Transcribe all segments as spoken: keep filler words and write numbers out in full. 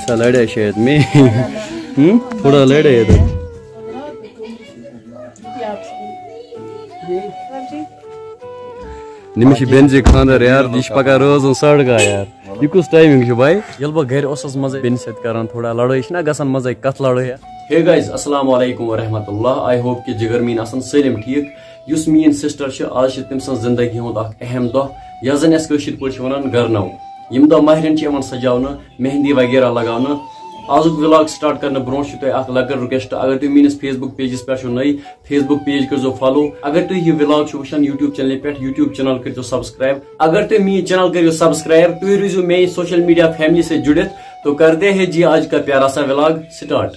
سا لڑے شاید میں۔ ہم؟ تھوڑا لڑے ادھر۔ نمس چھِ بیٚنہِ زِ خانٛدر یار، یہِ چھِ پکان رٲژ ہُنٛد ساڑٕ کاہ یار۔ یہِ کُس ٹایمنگ چھِ بھائی؟ ییٚلہِ بہٕ گرِ اوسُس منٛزے بیٚنہِ سۭتۍ کران تھوڑا لڑٲے، چھِنہ گژھان منٛزے کتھ لڑٲے۔ ہے گایز، السلام علیکم ورحمۃ اللہ۔ I hope کہ جگر میٲنۍ آسن سٲلِم ٹھیٖک۔ یُس میٲنۍ سسٹر چھِ، آز چھِ تٔمۍ سٕنٛز زندگی ہُنٛد اکھ اہم دۄہ، یتھ زن أسۍ کٲشِر پٲٹھۍ چھِ ونان گرنو۔ یِم دۄہ مہرٮ۪ن چھِ یِوان سجاونہٕ، مہندی وغیرہ لگاونہٕ۔ آزُک ولاگ سٹارٹ کرنہٕ برونٛہہ چھُ تۄہہِ اکھ لۄکٕٹ رِکویسٹ، اگر تُہۍ میٲنِس Facebook پیجس پٮ۪ٹھ چھِو نٔے، Facebook پیج کٔرزیٚو فالو۔ اگر تُہۍ یہِ ولاگ چھِو وٕچھان YouTube چینلہِ پٮ۪ٹھ، YouTube چینل کٔرزیٚو سبسکرائب۔ اگر تُہۍ میٲنۍ چینل کٔرِو سبسکرائب، تُہۍ روٗزِو میٲنۍ سوشل میڈیا فیملی سۭتۍ جُڑِتھ۔ تو کرتے ہیں جی آج کا پیارا سا ولاگ سٹارٹ۔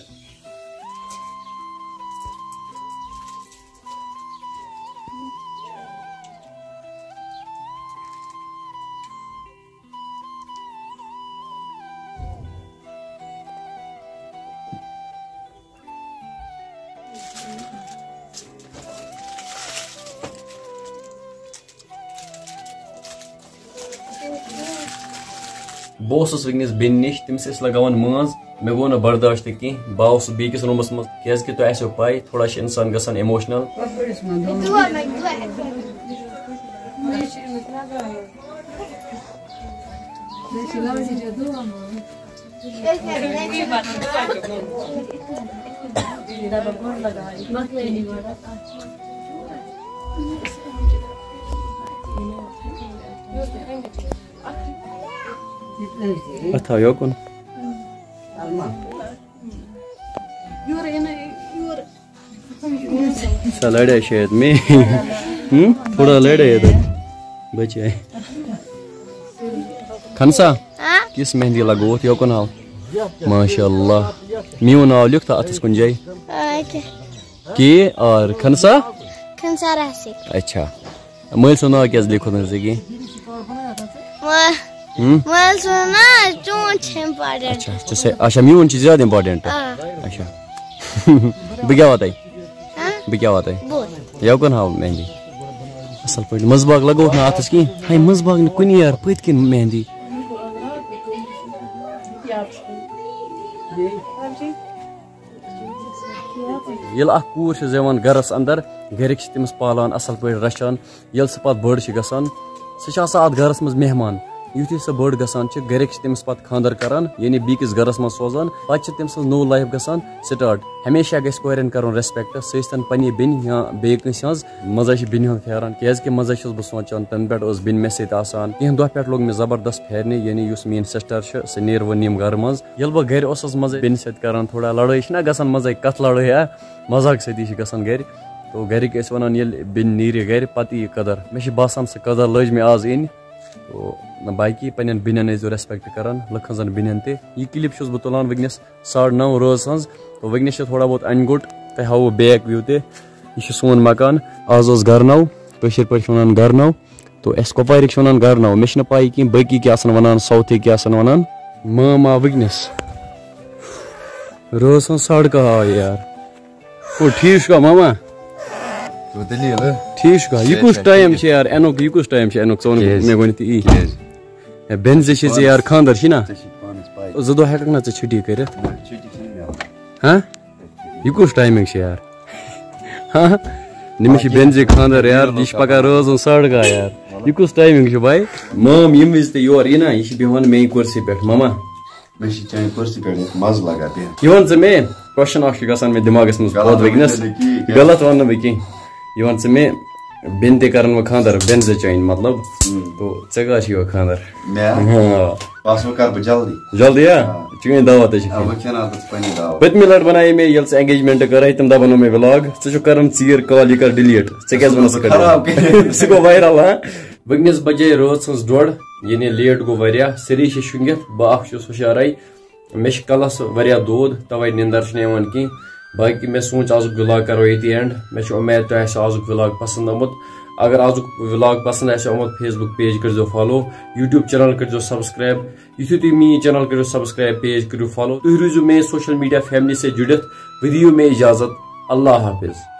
بہٕ اوسُس وٕنکیٚنَس بیٚنہِ نِش، تٔمِس ٲسۍ لگاوان مٲنٛز۔ مےٚ گوٚو نہٕ برداشت تہِ کینٛہہ، بہٕ آوُس بیٚکِس روٗمَس منٛز، کیٛازِکہِ تۄہہِ آسیو پَے، تھوڑا چھِ اِنسان گژھان اِموشنَل۔ اَتھ تھاو یوکُن۔ سا لڑے شاید میں۔ ہم؟ تھوڑا لڑے ادھر۔ بچے۔ خنسا، ہاں؟ کس مہندی لگوت یوکن حال؟ ماشاء اللہ۔ میون ناو لیکھ تھا اتھس کن جاے۔ آ، کیٛاہ؟ کے آر خنسا؟ خنسا راسک۔ اچھا۔ مٲلۍ سُنٛد ناو کیٛازِ لیکھوُت نہٕ ژےٚ کینٛہہ؟ وۄنۍ ہم؟ وۄنۍ سُنٛد ناو چون چھُ important۔ اچھا، ژےٚ سا-، اچھا، میون چھُ زیادٕ important۔ آ۔ اچھا۔ بہٕ کیٛاہ وَتَے؟ ہاں؟ بہٕ کیٛاہ وَتَے؟ بہٕ۔ یَوٕ کُن ہاو مہندی؟ اَصٕل پٲٹھۍ۔ منٛزٕ باگ لَگووُتھ نہٕ اَتھَس کِہیٖنۍ؟ ہاے، منٛزٕ باگ نہٕ کُنی یار، پٔتۍ کِنۍ مہندی۔ ییٚلہِ اَکھ کوٗر چھِ زٮ۪وان گَرَس اَندَر، گَرِکۍ چھِ تٔمِس پالان، اَصٕل پٲٹھۍ رَچھان۔ ییٚلہِ سُہ پَتہٕ بٔڑ چھِ گژھان، سُہ چھِ آسان اَتھ گَرَس منٛز مہمان۔ یُتھُے سۄ بٔڑ گژھان چھِ، گَرِکۍ چھِ تٔمِس پَتہٕ خانٛدَر کَران، یعنی بیٚکِس گَرَس منٛز سوزان۔ پَتہٕ چھِ تٔمۍ سٕنٛز نٔو life گژھان start۔ ہمیشہ گژھِ کورٮ۪ن کَرُن respect، سُہ ٲسۍتَن پنٛنہِ بیٚنہِ یا بیٚیہِ کٲنٛسہِ ہٕنٛز۔ منٛزَے چھِ بیٚنہِ ہُنٛد پھیران، کیٛازِکہِ منٛزَے چھُس بہٕ سونٛچان، تَنہٕ پٮ۪ٹھ ٲس بیٚنہِ مےٚ سۭتۍ آسان۔ کینٛہہ دۄہ پٮ۪ٹھ لوٚگ مےٚ زبردست پھیرنہِ، یعنی یُس میٛٲنۍ sister چھِ، سۄ نیرِ وۄنۍ ییٚمہِ گَرٕ منٛز۔ ییٚلہِ بہٕ گَرِ اوسُس منٛزَے بیٚنہِ سۭتۍ کَران تھوڑا لڑٲے، چھِنہ گژھان منٛزَے کَتھ لڑٲے، ہا، مذاق سۭتی چھِ گژھان گَرِ۔ تو گَرِکۍ ٲسۍ وَنان، ییٚلہِ بیٚنہِ نیرِ گَرِ، پَتہٕ یی قدر۔ مےٚ چھِ باسان، سۄ قدر لٔج مےٚ آز یِنہِ۔ تو نہ، باقی پنٛنٮ۪ن بیٚنٮ۪ن ٲسۍزیو respect کَران، لُکھ ہٕنٛزَن بیٚنٮ۪ن تہِ۔ یہِ clip چھُس بہٕ تُلان وٕنکیٚنَس ساڑٕ نَو رٲژ ہٕنٛز۔ تو وٕنکیٚنَس چھِ تھوڑا بہت اَنہِ گوٚٹ، تۄہہِ ہاوو back view تہِ۔ یہِ چھُ سون مکان۔ آز اوس گرنو، کٲشِر پٲٹھۍ چھِ وَنان گرنو۔ تو اَسہِ کۄپوارِکۍ چھِ وَنان گرنو۔ مےٚ چھِنہٕ پَے کِہیٖنۍ، باقی کیٛاہ آسَن وَنان، southٕکۍ کیٛاہ آسَن وَنان۔ مام آو وٕنکیٚنَس۔ رٲژ ہٕنٛز ساڑٕ کاہ آے یار۔ او، ٹھیٖک چھُکھا ماما؟ تو دٔلیٖل، ہہ؟ ٹھیٖک چھُکھا؟ یہِ صحت کُس چھا time ٹھیٖک؟ چھُ یار؟ اَنُک، یہِ کُس time چھُ اَنُک؟ ژٕ وَن کیٛازِ؟ مےٚ گۄڈٕنٮ۪تھ یی۔ کیٛازِ؟ ہے، بیٚنزِ چھِ ژےٚ یار پانَس، خانٛدر چھُنہ؟ ژےٚ چھِ پانَس پَے۔ زٕ دۄہ ہٮ۪کَکھ نہ ژٕ چھُٹی کٔرِتھ؟ نہ، چھُٹی چھِنہٕ مےٚ۔ ہہ؟ یہِ کُس timing چھِ یار؟ ہہ؟ نٔمِس چھِ بیٚنزِ خانٛدر یار، یہِ چھِ پَکان رٲژ ہُنٛد ساڑٕ کاہ یار۔ یہِ کُس timing چھِ بھاے؟ مام ییٚمہِ وِزِ تہِ یور یی نہ، یہِ چھِ بیٚہوان مے کُرسی پٮ۪ٹھ۔ ماما۔ مےٚ چھِ چانہِ کُرسی پٮ۪ٹھ یَتھ مَزٕ لَگان بیٚہنَس۔ یہِ وَن ژٕ مےٚ، question اَکھ چھُ گژھان مےٚ دٮ۪ماغَس منٛز غلط پوٚت وٕنکیٚنَس۔ وٕنہِ نہٕ کینٛہہ۔ غلط وَنہٕ نہٕ بہٕ کینٛہہ۔ یہِ وَن ژٕ مےٚ، بیٚنہِ تہِ کَرَن وۄنۍ خانٛدر، بیٚنزِ چٲنۍ مطلب۔ ہُم۔ تو ژےٚ کَر چھُ یِوان خانٛدر؟ مےٚ؟ ہاں۔ بَس وۄنۍ کَرٕ بہٕ جلدی۔ جلدی ہا؟ ہاں۔ چٲنۍ دعوت حظ چھِ آ، کھٮ۪نۍ۔ وۄنۍ کھٮ۪نہٕ اَتھ پَتہٕ پنٛنی دعوت۔ پٔتمہِ لَٹہِ بَنایے مےٚ، ییٚلہِ ژٕ engagement کَرے، تَمہِ دۄہ بَنوو مےٚ vlog۔ ژٕ چھُکھ کَران ژیٖر call، یہِ کَر delete۔ ژےٚ کیٛازِ وَنَس سُہ خراب کٔرِتھ؟ سُہ گوٚو viral، ہاں؟ وٕنکیٚنَس بَجے رٲژ ہٕنٛز ڈۄڈ۔ یعنی late گوٚو واریاہ، سٲری چھِ شۄنٛگِتھ، بہٕ اکھ چھُس ہُشارَے۔ مےٚ چھِ کَلَس واریاہ دود، تَوَے نِندَر چھِنہٕ یِوان کِہیٖنۍ۔ باقٕے مےٚ سوٗنٛچ آزُک vlog کَرو ییٚتی end۔ مےٚ چھِ اُمید تۄہہِ آسیو آزُک vlog پَسنٛد آمُت۔ اگر آزُک vlog پَسنٛد آسیو آمُت، Facebook page کٔرۍزیو follow، YouTube channel کٔرۍزیو subscribe۔ یُتھُے تُہۍ میٛٲنۍ channel کٔرِو subscribe، page کٔرِو follow، تُہۍ روٗزِو میٛٲنۍ social media family سۭتۍ جُڑِتھ۔ وۄنۍ دِیِو مےٚ اِجازت، اللہ حافظ۔